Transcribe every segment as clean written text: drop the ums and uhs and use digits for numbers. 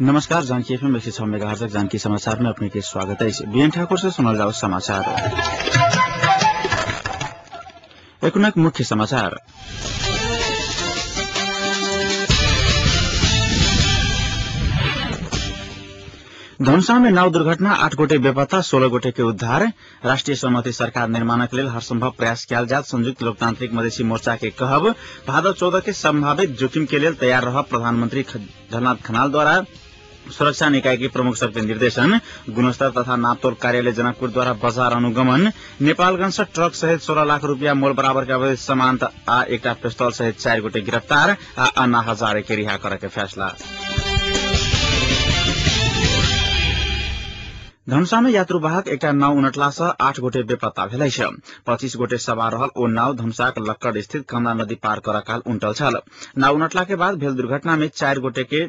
नमस्कार, Janaki FM 106 megahertz Janaki समाचार में अपने के स्वागत है। बीएन ठाकुर से सुनल जाओ समाचार। एकुनक मुख्य समाचार। धनुषा में नाव दुर्घटना, 8 गोटे बेपत्ता, 16 गोटे के उद्धार। राष्ट्रीय सहमति सरकार निर्माणक लेल हरसंभव प्रयास कयल जात संयुक्त लोकतांत्रिक मधेसी मोर्चा के कहब। भादव 14 के संभावित जोखिम के लेल तैयार रह प्रधानमंत्री झलनाथ खनाल द्वारा सुरक्षा निकाय के प्रमुख सबके निर्देशन। गुणस्तर तथा नापतोल कार्यालय जनकपुर द्वारा बजार अनुगमन। नेपालगंज से ट्रक सहित 16 लाख रूपया मोल बराबर के अवैध सामान आ एकटा पिस्तौल सहित 4 गोटे गिरफ्तार आ अन्ना हजारे के रिहा करे के फैसला। धनुषा में यात्रुवाहक एकटा नाव उनटला से 8 गोटे बेपत्ता भेल अछि। 25 गोटे सवार रहल ओ नाव धनुषाक लक्कड़ स्थित कमला नदी पार करऽ काल उनटल छल। नाव उनटला के बाद भेल दुर्घटना में 4 गोटे के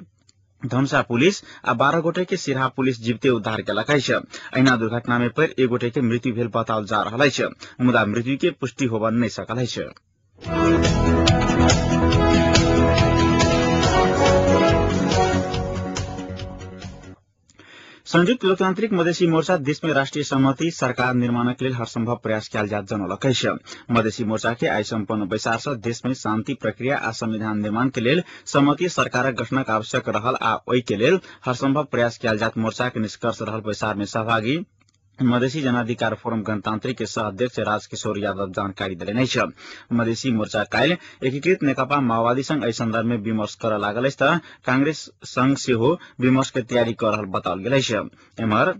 धनुषा पुलिस आ 12 गोटे के सिरहा पुलिस जीविते उद्धार केलक अछि। एहिना दुर्घटना में पड़ि 1 गोटे के मृत्यु भेल बताओल जा रहल अछि, मुदा मृत्यु के पुष्टि होबऽ नहि सकल अछि। संयुक्त लोकतांत्रिक मधेसी मोर्चा देश में राष्ट्रीय सहमति सरकार निर्माणक लेल हरसंभव प्रयास कयल जात जनौलक अछि। मधेसी मोर्चा के आइ सम्पन्न बैसार से देश में शांति प्रक्रिया आ संविधान निर्माण के लेल सहमति सरकारक गठनक आवश्यक रहल आ ओहि के लेल हरसंभव प्रयास कयल जात मोर्चा के निष्कर्ष रहल बैसार में सहभागी मधेसी जनाधिकार फोरम गणतांत्रिक के सह अध्यक्ष राजकिशोर यादव जानकारी देलनि अछि। मधेसी मोर्चा काल्हि एकीकृत नेकपा माओवादी संग एहि संदर्भ में विमर्श करऽ लागल अछि तऽ कांग्रेस संग सेहो विमर्श के तैयारी कऽ रहल बताओल गेल अछि। एम्हर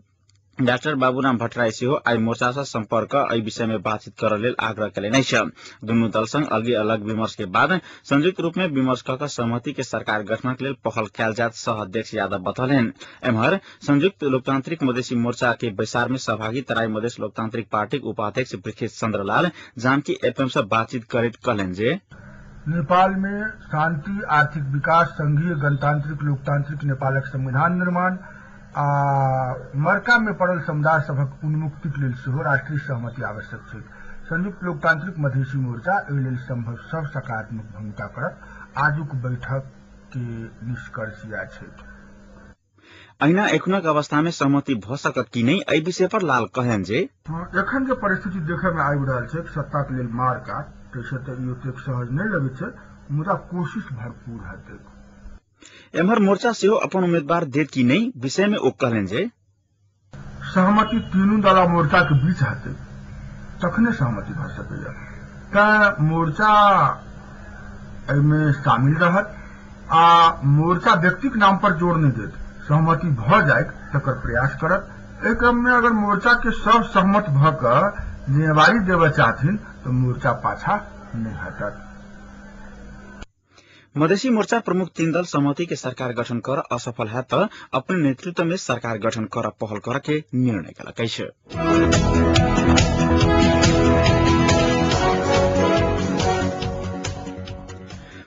डाक्टर बाबूराम भट्टराई सेहो आइ मोर्चा से संपर्क एहि विषय में बातचीत करऽ लेल आग्रह केलनि अछि। दुनू दल संग अलगे अलग विमर्श के बाद संयुक्त रूप में विमर्श कऽ कऽ सहमति के सरकार गठनक लेल पहल कयल जात सह अध्यक्ष यादव बतौलनि। एम्हर संयुक्त लोकतांत्रिक मधेसी मोर्चा के बैसार में सहभागी तराई मधेस लोकतांत्रिक पार्टीक उपाध्यक्ष पृथ्वी चंद्र लाल जानकी एफएम से बातचीत करैत कहलनि जे नेपाल में शांति, आर्थिक विकास, संघीय गणतांत्रिक लोकतांत्रिक नेपालक संविधान निर्माण आ मरका में पड़ल समुदाय सभक उन्मुक्तिक लेल सेहो राष्ट्रीय सहमति आवश्यक छै। संयुक्त लोकतांत्रिक मधेसी मोर्चा एहि लेल संभव सब सकारात्मक भूमिका करत। आजुक बैठक के निष्कर्ष इएह छै। अहिना एखनक अवस्था में सहमति भऽ सकत कि नहि एहि विषय पर लाल कहलनि जे एखन जे परिस्थिति देखय में आबि रहल छै सत्ता के लेल मारकाट, ताहिसँ तऽ ई ओतेक सहज नहि लगैत छै, मुदा कोशिश भरपूर हेतै। एम्हर मोर्चा सेहो अपन उम्मीदवार देत कि नहि विषय में ओ कहलनि जे सहमति तीनू दल मोर्चा के बीच हेतै तखने सहमति भऽ सकैया। तैं मोर्चा एहिमे शामिल रहत आ मोर्चा व्यक्तिक नाम पर जोर नहि देत, सहमति भऽ जाय तकर प्रयास करत। एहि क्रम में अगर मोर्चा के सब सहमत भऽ कऽ जिम्मेवारी देबऽ चाहथिन तऽ मोर्चा पाछा नहि हटत। मधेसी मोर्चा प्रमुख 3 दल सहमति के सरकार गठन कर असफल है त अपने नेतृत्व में सरकार गठन कर पहल कर के निर्णय केलक अछि।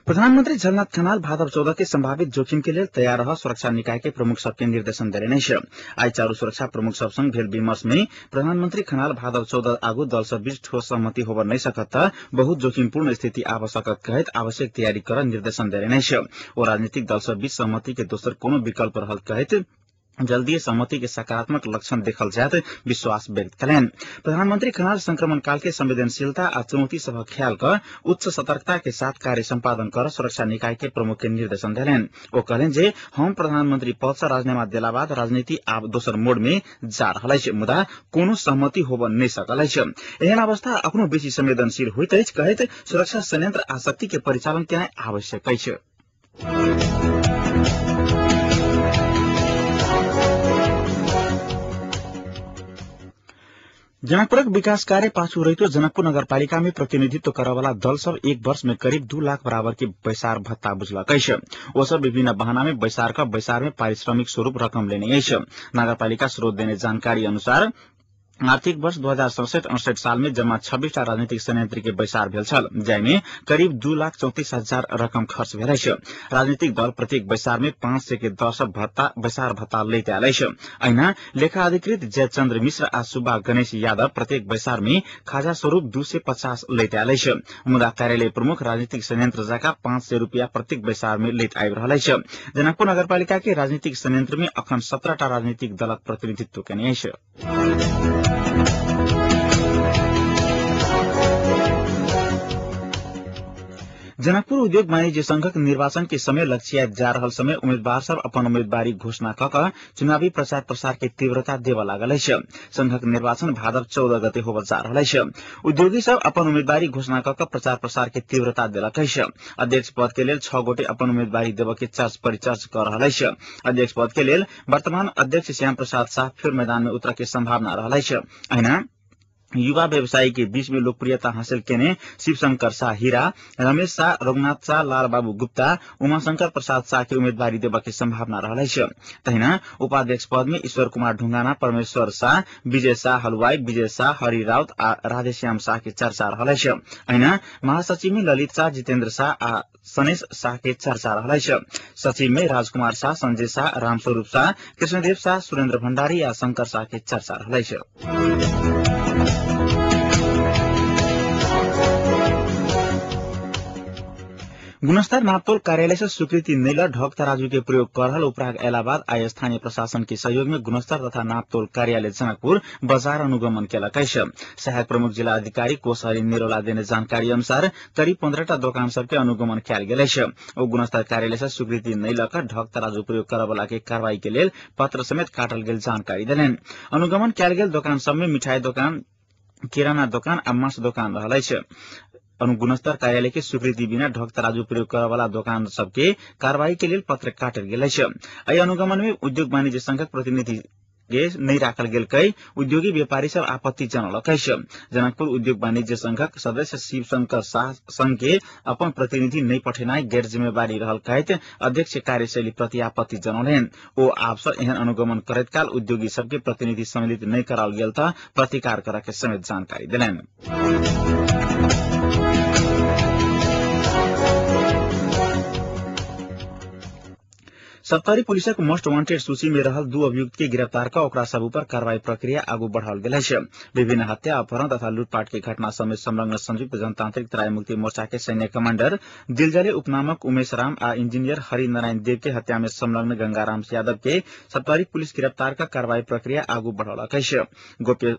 प्रधानमंत्री झलनाथ खनाल भादव 14 के संभावित जोखिम के लेल तैयार रह सुरक्षा निकाय के प्रमुख सबके निर्देशन देलनि अछि। आइ चारू सुरक्षा प्रमुख सब संग भेल विमर्श में प्रधानमंत्री खनाल भादव 14 आगू दल सब बीच ठोस सहमति होबऽ नहि सकत त बहुत जोखिमपूर्ण स्थिति आबऽ सकत कहैत आवश्यक तैयारी करऽ निर्देशन देलनि अछि। ओ राजनीतिक दल सब बीच सहमति के दोसर कोनो विकल्प रहल कहैत जल्दी सहमति के सकारात्मक लक्षण देखल जायत विश्वास व्यक्त कयलनि। प्रधानमंत्री खनाल संक्रमण काल के संवेदनशीलता आ चुनौती सभक ख्याल क उच्च सतर्कता के साथ कार्य सम्पादन कर सुरक्षा निकाय के प्रमुख के निर्देशन देलनि। ओ कहलनि जे हम प्रधानमंत्री पद से राजीनामा देला बाद राजनीति आब दोसर मोड़ में जा रहल अछि, मुदा कोनो सहमति होबऽ नहि सकल अछि। एहन अवस्था अखनो बेसी संवेदनशील होइत अछि कहैत सुरक्षा संयंत्र आ शक्ति के परिचालन केनाइ आवश्यक अछि। जनकपुरक विकास कार्य पाछू रहितो जनकपुर नगरपालिका में प्रतिनिधित्व करऽवाला दल सब 1 वर्ष में करीब 2 लाख बराबर के बैसार भत्ता बुझलक अछि। ओ सब विभिन्न बहाना में बैसार क बैसार में पारिश्रमिक स्वरूप रकम लेने अछि। नगरपालिका स्रोत देने जानकारी अनुसार आर्थिक वर्ष 2067-68 साल में जम्मा 26 टा राजनीतिक संयंत्र के बैसार भेल छल, जाहिमे करीब 2,34,000 रकम खर्च भेल अछि। राजनीतिक दल प्रत्येक बैसार में 500 के दर भत्ता बैसार भत्ता लैत आयल अछि। अहिना लेखा अधिकृत जयचंद्र मिश्र आ सुब्बा गणेश यादव प्रत्येक बैसार में खाजा स्वरूप 250 लैत आयल अछि। मुदा कार्यालय प्रमुख राजनीतिक संयंत्र जका 500 रूपया प्रत्येक बैसार में लैत आबि रहल अछि। जनकपुर नगरपालिका के राजनीतिक संयंत्र में अखन 17 टा राजनीतिक दलक प्रतिनिधित्व केने अछि। जनकपुर उद्योग वाणिज्य संघक निर्वाचन के समय लक्षियात जा रहल समय उम्मीदवार सब अपन उम्मीदवारी घोषणा क क चुनावी प्रचार प्रसार के तीव्रता देबऽ लागल अछि। संघक निर्वाचन भादव 14 गते होबऽ जा रहल अछि। उद्योगी सब अपन उम्मीदवारी घोषणा क क प्रचार प्रसार के तीव्रता देलक अछि। अध्यक्ष पद के लेल 6 गोटे अपन उम्मीदवारी देबऽ के चर्च परिचर्च क रहल अछि। अध्यक्ष पद के लेल वर्तमान अध्यक्ष श्याम प्रसाद शाह फेर मैदान में उतरऽ के संभावना रहल अछि। अहिना युवा व्यवसायी के बीच में लोकप्रियता हासिल केने शिवशंकर शाह हीरा, रमेश शाह, रघुनाथ शाह, लाल बाबू गुप्ता, उमाशंकर प्रसाद शाह के उम्मीदवारी देबऽ के संभावना रहल अछि। तहिना उपाध्यक्ष पद में ईश्वर कुमार ढुंगाना, परमेश्वर शाह, विजय शाह हलुवाई, विजय शाह, हरि राउत आ राधेश्याम शाह के चर्चा रहल अछि। अहिना महासचिव में ललित शाह, जितेन्द्र शाह आ सनेश शाह के चर्चा रहल अछि। सचिव में राजकुमार शाह, संजय शाह, रामस्वरूप शाह, कृष्णदेव शाह, सुरेन्द्र भण्डारी आ शंकर शाह के चर्चा रहल अछि। गुणस्तर नापतोल कार्यालय से स्वीकृति नहीं ल ढक तराजू के प्रयोग कर रहल उपराग अयला बाद आइ स्थानीय प्रशासन के सहयोग में गुणस्तर तथा नापतोल कार्यालय जनकपुर बजार अनुगमन केलक अछि। सहायक प्रमुख जिला अधिकारी कोशहरी निरोला देने जानकारी अनुसार करीब 15 टा दोकान सबके अनुगमन कयल गेल अछि। ओ गुणस्तर कार्यालय से स्वीकृति नहीं ल क ढक तराजू प्रयोग करऽ के कार्रवाई के लेल पत्र समेत काटल गेल जानकारी देलनि। अनुगमन कयल गेल दोकान सब में मिठाई दोकान, किराना दोकान आ माछ दोकान रहल अछि। गुणस्तर कार्यालय के स्वीकृति बिना ढक तराजू प्रयोग करऽ वाला दोकान सबके कार्रवाई के लेल पत्र काटल गेल अछि। एहि अनुगमन में उद्योग वाणिज्य संघक प्रतिनिधि के नहि राखल गेल कहि उद्योगी व्यापारी सब आपत्ति जनौलक अछि। जनकपुर उद्योग वाणिज्य संघक सदस्य शिवशंकर शाह संघ के अपन प्रतिनिधि नहि पठेनाइ गैर जिम्मेवारी रहल कहैत अध्यक्ष कार्यशैली प्रति आपत्ति जनौलनि। ओ आब सँ एहन अनुगमन करैत काल उद्योगी सबके प्रतिनिधि सम्मिलित नहि कराओल गेल तऽ प्रतिकार करऽ के समेत जानकारी देलनि। सप्तरी पुलिसक मोस्ट वांटेड सूची में रहल 2 अभियुक्त के गिरफ्तार क ओकरा सब ऊपर कार्रवाई प्रक्रिया आगू बढ़ाओल गेल अछि। विभिन्न हत्या, अपहरण तथा लूटपाट के घटना समेत संलग्न संयुक्त जनतांत्रिक तराई मुक्ति मोर्चा के सैन्य कमांडर दिलजले उपनामक उमेश राम आ इंजीनियर हरिनारायण देव के हत्या में संलग्न गंगाराम यादव के सप्तरी पुलिस गिरफ्तार क कार्रवाई प्रक्रिया आगू बढ़ौलक अछि।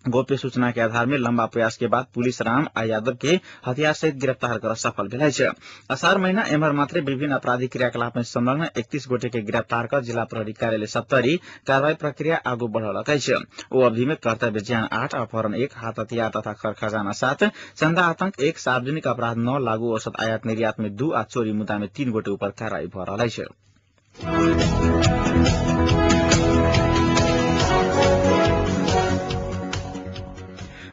गोप्य सूचना के आधार में लंबा प्रयास के बाद पुलिस राम आ यादव के हथियार सहित गिरफ्तार कर सफल भेल अछि। असार महीना एम्हर मात्रे विभिन्न आपराधिक क्रियाकलाप में संलग्न 31 गोटे के गिरफ्तार कर जिला प्रहरी कार्यालय सप्तरी कार्रवाई प्रक्रिया आगू बढ़ौलक अछि। ओ अवधि में कर्तव्य ज्यान 8, अपहरण 1, हाथ हथियार तथा खर खजाना 7, चंदा आतंक 1, सार्वजनिक अपराध 9, लागू औषध आयात निर्यात में 2 आ चोरी मुद्दा में 3 गोटे ऊपर कार्रवाई भऽ रहल अछि।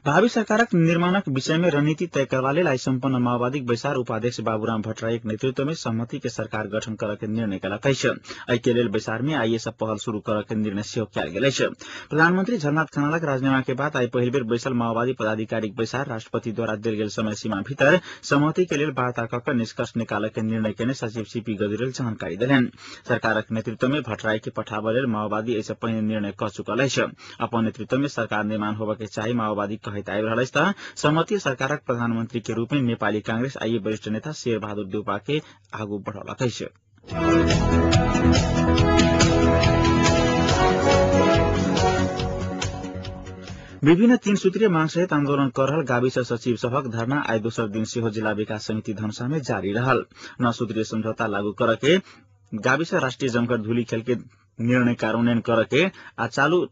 भावी सरकारक निर्माणक विषय में रणनीति तय करबा लेल आइ सम्पन्न माओवादीक बैसार उपाध्यक्ष बाबूराम भट्टराईक नेतृत्व में सहमति के सरकार गठन करऽ के निर्णय केलक अछि। एहि के लेल बैसार में आइए सँ पहल शुरू करऽ के निर्णय सेहो कयल गेल अछि। प्रधानमंत्री झलनाथ खनालक राजीनामा के बाद आइ पहिल बेर बैसल माओवादी पदाधिकारीक बैसार राष्ट्रपति द्वारा देल गेल समय सीमा भीतर सहमति के लेल वार्ता क क निष्कर्ष निकालऽ के निर्णय केने सचिव सीपी गजुरेल जानकारी देलनि। सरकारक नेतृत्व में भट्टराई के पठाबऽ लेल माओवादी एहि सँ पहिने निर्णय क चुकल अछि। अपन नेतृत्व में सरकार निर्माण होबऽ के चाही माओवादी कहैत आबि रहल अछि तऽ सहमति सरकारक प्रधानमंत्री के रूप में नेपाली कांग्रेस आइ वरिष्ठ नेता शेरबहादुर देउपा के आगू बढ़ौलक अछि। विभिन्न 3 सूत्रीय मांग सहित आन्दोलन कर रहल गाविस सचिव सभक धरना आइ दोसर दिन सेहो जिला विकास समिति धनुषा में जारी रहल। 9 सूत्रीय समझौता लागू करऽ के, गाविस राष्ट्रिय जमघट धूली खेल के निर्णय कार्यान्वयन करऽ के आ चालू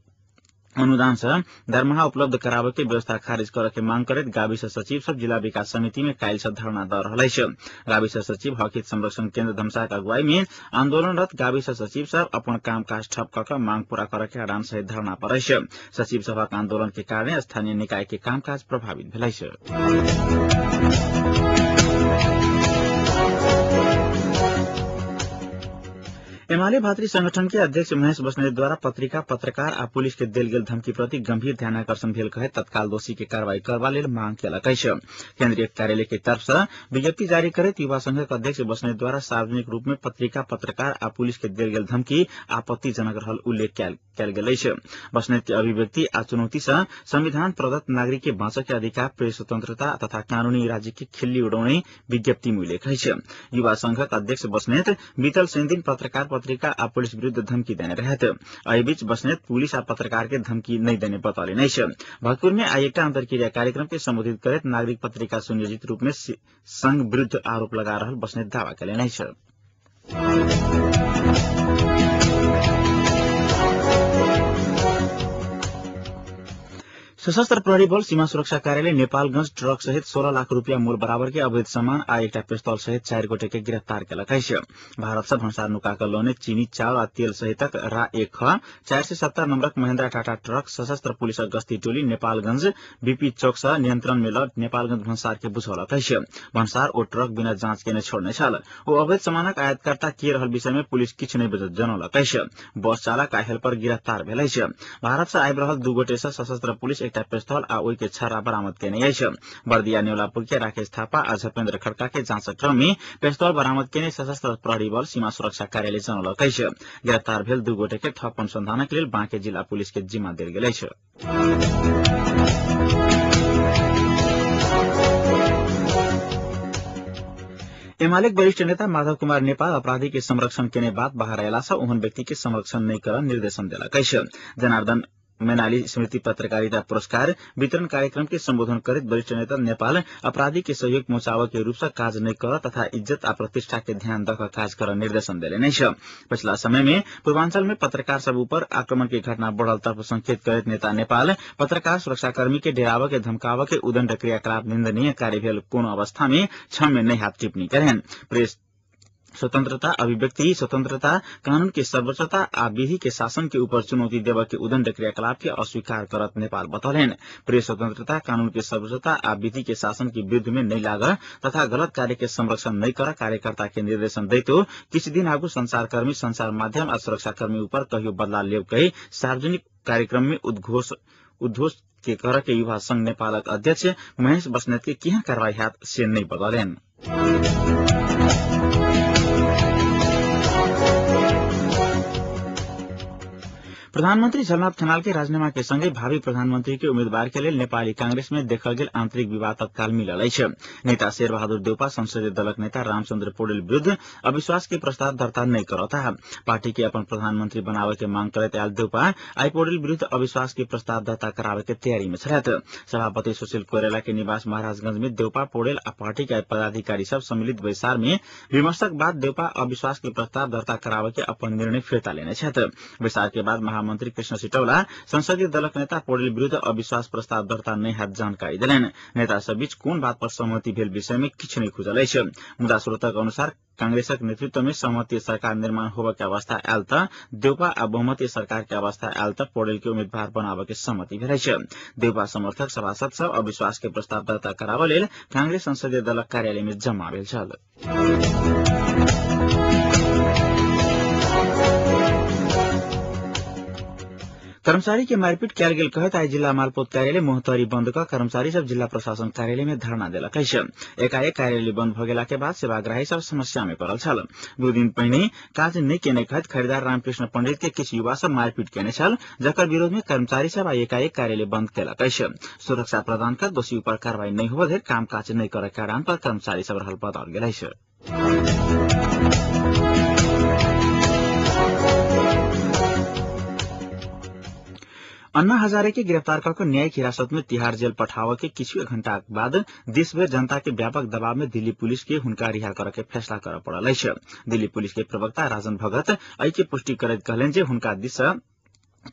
अनुदान से दरमाहा उपलब्ध कराबे के व्यवस्था खारिज करऽ के मांग करैत गाविस सचिव सब जिला विकास समिति में काल्हि से धरना दऽ रहल अछि। गाविस सचिव हकहित संरक्षण केन्द्र धनुषाक अगुवाई में आन्दोलनरत गाविस सचिव सब अपन कामकाज ठप कऽ क मांग पूरा करऽ के अड़ान सहित धरना पर अछि। सचिव सभक आन्दोलन के कारण स्थानीय निकाय के कामकाज प्रभावित भेल अछि। एमाले भातृ संगठन के अध्यक्ष महेश बस्नेत द्वारा पत्रिका पत्रकार आ पुलिस के देल गेल धमकी प्रति गंभीर ध्यानाकर्षण भेल कहैत तत्काल दोषी के कार्रवाई करबा लेल मांग केलक अछि। केन्द्रीय कार्यालय के तरफ से विज्ञप्ति जारी करैत युवा संघक अध्यक्ष बस्नेत द्वारा सार्वजनिक रूप में पत्रिका पत्रकार आ पुलिस के देल गेल धमकी आपत्तिजनक रहल उल्लेख कयल गेल अछि। बस्नेत के अभिव्यक्ति आ चुनौती से संविधान प्रदत्त नागरिक के बाँचय के अधिकार, प्रेस स्वतंत्रता तथा कानूनी राज्य के खिल्ली उड़ाउने विज्ञप्ति में उल्लेख अछि। युवा संघक अध्यक्ष बस्नेत बीतल शनि दिन पत्रकार पत्रिका आ पुलिस विरूद्ध धमकी देने रहत। एहि बीच बस्नेत पुलिस आ पत्रकार के धमकी नहि देने बतौलनि अछि। भक्तपुर में आई एकटा अंतर्क्रिया कार्यक्रम के संबोधित करैत नागरिक पत्रिका सुनियोजित रूप में संघ विरूद्ध आरोप लगा रहल बस्नेत दावा कयलनि अछि। सशस्त्र प्रहरी बल सीमा सुरक्षा कार्यालय नेपालगंज ट्रक सहित 16 लाख रूपियाँ मूल बराबर के अवैध सामान आ एकटा पिस्तौल सहित 4 गोटे के गिरफ्तार केलक अछि। भारत से भन्सार नुका कऽ लौने चीनी, चाउर आ तेल सहितक रा 1 ख 470 नम्बरक महिन्द्रा टाटा ट्रक सशस्त्र पुलिसक गश्ती टोली नेपालगंज बीपी चौक से नियंत्रण में ल नेपालगंज भन्सार के बुझौलक अछि। भन्सार ओ ट्रक बिना जांच केने छोड़ने छल। ओ अवैध सामानक आयातकर्ता के रहल विषय में पुलिस किछु नहि जनौलक अछि। बस चालक आ हेल्पर गिरफ्तार भेल अछि। भारत से आबि रहल 2 गोटे से सशस्त्र पुलिस एकटा पिस्तौल आ ओहि के छर्रा बरामद केने अछि। बर्दिया नेवलापुर के राकेश थापा आ झपेन्द्र खड़का के जांचक क्रम में पिस्तौल बरामद केने सशस्त्र प्रहरी बल सीमा सुरक्षा कार्यालय जनौलक अछि। गिरफ्तार भेल 2 गोटे के थप अनुसंधानक लेल बाँके जिला पुलिस के जिम्मा देल गेल अछि। एमालेक वरिष्ठ नेता माधव कुमार नेपाल अपराधी के संरक्षण केने बात बाहर अयला से ओहन व्यक्ति के संरक्षण नहि करऽ निर्देशन देलक अछि। जनार्दन मैनाली स्मृति पत्रकारिता पुरस्कार वितरण कार्यक्रम के संबोधन करैत वरिष्ठ नेता नेपाल अपराधी के सहयोग पहुंचाबय के रूप से काज नहि कर तथा इज्जत आ प्रतिष्ठा के ध्यान दऽ काज कर निर्देशन देलनि अछि। पछिला समय में पूर्वांचल में पत्रकार सब ऊपर आक्रमण के घटना बढ़ल तरफ संकेत करैत नेता नेपाल पत्रकार सुरक्षाकर्मी के डेराबय के धमकाबय के उदंड क्रियाकलाप निंदनीय कार्य भेल कोनो अवस्था में क्षम्य नहि हाथ टिप्पणी करें। प्रेस स्वतंत्रता, अभिव्यक्ति स्वतंत्रता, कानून के सर्वोच्चता आ विधि के शासन के ऊपर चुनौती देव के उदंड क्रियाकलाप के अस्वीकार करत नेपाल बतौलनि। प्रेस स्वतंत्रता, कानून के सर्वोच्चता आ विधि के शासन के विरुद्ध में नहीं लागल तथा गलत कार्य के संरक्षण नहीं कर कार्यकर्ता के निर्देशन दैतो किछु दिन आगू संचारकर्मी, संचार माध्यम आ सुरक्षाकर्मी ऊपर कहियो बदला लेब कही सार्वजनिक कार्यक्रम में उद्घोष के कर के युवा संघ नेपालक अध्यक्ष महेश बस्नेत के किया कार्रवाई हाथ से नहीं बदलनि। प्रधानमंत्री झलनाथ खनाल के राजीनामा के संगे भावी प्रधानमंत्री के उम्मीदवार के लेल नेपाली कांग्रेस में देखल गेल आंतरिक विवाद तत्काल मिलल अछि। नेता शेरबहादुर देउपा संसदीय दलक नेता रामचंद्र पौडेल विरूद्ध अविश्वास के प्रस्ताव दर्ता नहीं करता। पार्टी के अपन प्रधानमंत्री बनावे के मांग करैत आयल देउपा आई पौडेल विरूद्ध अविश्वास के प्रस्ताव दर्ता करावे के तैयारी में छलथि। सभापति सुशील कोइराला के निवास महाराजगंज में देउपा, पौडेल आ पार्टी के पदाधिकारी सब सम्मिलित बैसार में विमर्शक बाद देउपा अविश्वास के प्रस्ताव दर्ता करावे के अपन निर्णय फिर्ता लेने छथि। बैसार के बाद महामंत्री कृष्ण सिटौला संसदीय दलक नेता पौडेल विरूद्ध अविश्वास प्रस्ताव दर्ता नहि हैत जानकारी देलनि। नेता सब बीच कोन बात पर सहमति भेल विषय में किछु नहि खुजल अछि। मुदा स्रोतक अनुसार कांग्रेसक नेतृत्व में सहमति सरकार निर्माण होबय के अवस्था आयल त देउपा आ बहुमतीय सरकार के अवस्था आयल त पौडेल के उम्मीदवार बनाबय के सहमति भेल अछि। देउपा समर्थक सभासद सब अविश्वास के प्रस्ताव दर्ता कराबय लेल कांग्रेस संसदीय दलक कार्यालय में जमा भेल छल। कर्मचारी के मारपीट कयल गेल कहैत आई जिला मालपोत कार्यालय मोहतरी बंद क कर्मचारी सब जिला प्रशासन कार्यालय में धरना देलक अछि। एकाएक कार्यालय बंद भ गेला के बाद सेवाग्राही सब समस्या में पड़ल छल। 2 दिन पहिने काज नहि केने कहैत खरीदार रामकृष्ण पंडित के किछु युवा सब मारपीट केने छल, जकर विरोध में कर्मचारी सब आई एकाएक कार्यालय बंद केलक अछि। सुरक्षा प्रदान कर दोषी ऊपर कार्रवाई नहि होबय धरि कामकाज नहि करय के अड़ान पर कर्मचारी सब रहल बताओल गेल अछि। अन्ना हजारे के गिरफ्तार करके न्यायिक हिरासत में तिहाड़ जेल पठाव के किछु घंटा बाद देशभर जनता के व्यापक दबाव में दिल्ली पुलिस के हुनका रिहा करे के फैसला करय पड़ल अछि। दिल्ली पुलिस के प्रवक्ता राजन भगत एहि के पुष्टि करैत कहलनि जे हुनका दिस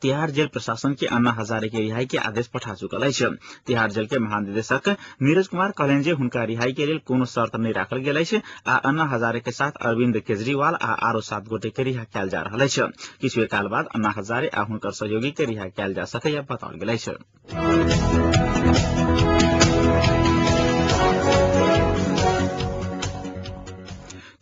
तिहाड़ जेल प्रशासन के अन्ना हजारे के रिहाई के आदेश पठा चुकल अछि। तिहाड़ जेल के महानिदेशक नीरज कुमार कहलनि जे हुनका रिहाई के लेल कोनो शर्त नहि राखल गेल अछि आ अन्ना हजारे के साथ अरविंद केजरीवाल आ आरो 7 गोटे के रिहा कयल जा रहल अछि। किछु काल बाद अन्ना हजारे आ हुनकर सहयोगी के रिहा कयल जा सकैया बताओल गेल अछि।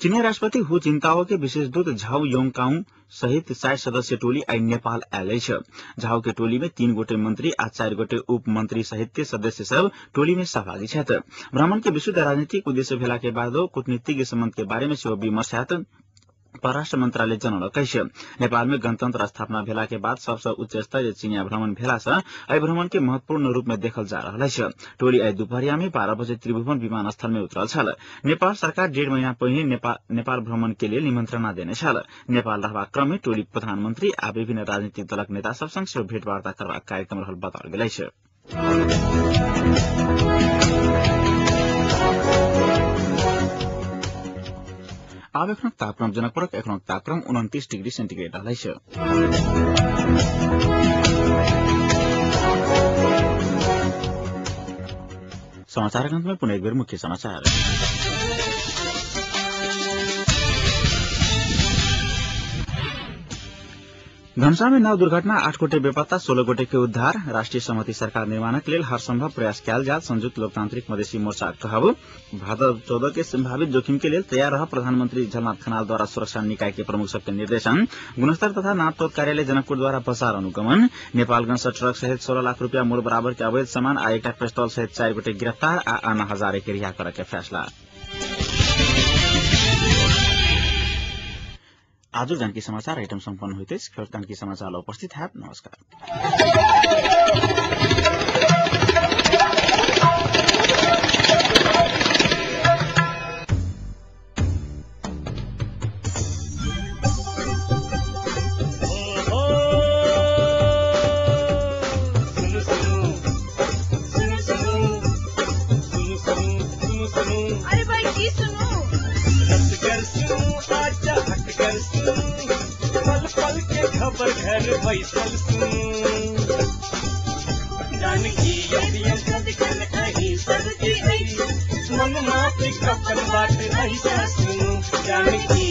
चीनी राष्ट्रपति हु जिन्ताओ के विशेष दूत झाओ योङकाउ सहित 60 सदस्य टोली आइ नेपाल आयल अछि। झाओ के टोली में 3 गोटे मंत्री आ 4 गोटे उप मंत्री सहित के सदस्य सब टोली में सहभागी छथि। भ्रमण के विशुद्ध राजनीतिक उद्देश्य भेला के बादो कूटनीतिक सम्बन्ध के बारे में सेहो विमर्श हैत परराष्ट्र मंत्रालय जनौलक अछि। नेपाल में गणतंत्र स्थापना भेला के बाद सबसँ उच्च स्तरीय चीनिया भ्रमण भेला सँ एहि भ्रमण के महत्वपूर्ण रूप में देखल जा रहल अछि। टोली आइ दुपहरिया में 12 बजे त्रिभुवन विमानस्थल में उतरल छल। नेपाल सरकार 1.5 महीना पहिने नेपाल भ्रमण के लेल निमंत्रणा देने छल। नेपाल रहबाक क्रम में टोली प्रधानमंत्री आ विभिन्न राजनीतिक दलक नेता सब संग सेहो भेटवार्ता करबाक कार्यक्रम रहल बताओल गेल अछि। आब एखनक तापक्रम जनकपुरक एखनक तापक्रम 29 डिग्री सेन्टीग्रेड रहल अछि। समाचारक अंत में पुनः एक बेर मुख्य समाचार। धनुषा में नाव दुर्घटना, 8 गोटे बेपत्ता, 16 गोटे के उद्धार। राष्ट्रीय सहमति सरकार निर्माणक लेल हर संभव प्रयास कयल जात संयुक्त लोकतांत्रिक मधेसी मोर्चा कहब। भादव 14 के संभावित जोखिम के लेल तैयार रह प्रधानमंत्री झलनाथ खनाल द्वारा सुरक्षा निकाय के प्रमुख सबके निर्देशन। गुणस्तर तथा नापतोल कार्यालय जनकपुर द्वारा बजार अनुगमन। नेपालगंज सँ ट्रक सहित 16 लाख रूपया मूल्य बराबर के अवैध सामान आ एकटा पिस्तौल सहित 4 गोटे गिरफ्तार आ अन्ना हजारे के रिहा करय के फैसला। आज जानकी समाचार आइटम सम्पन्न होइत अछि। फेर जानकी समाचार उपस्थित हैब। नमस्कार। अरे भाई की सुनू, पल पल के खबर घर बैसल सुनू, जानकी मन माफिक अपन बात ऐसा सुनू, जानकी।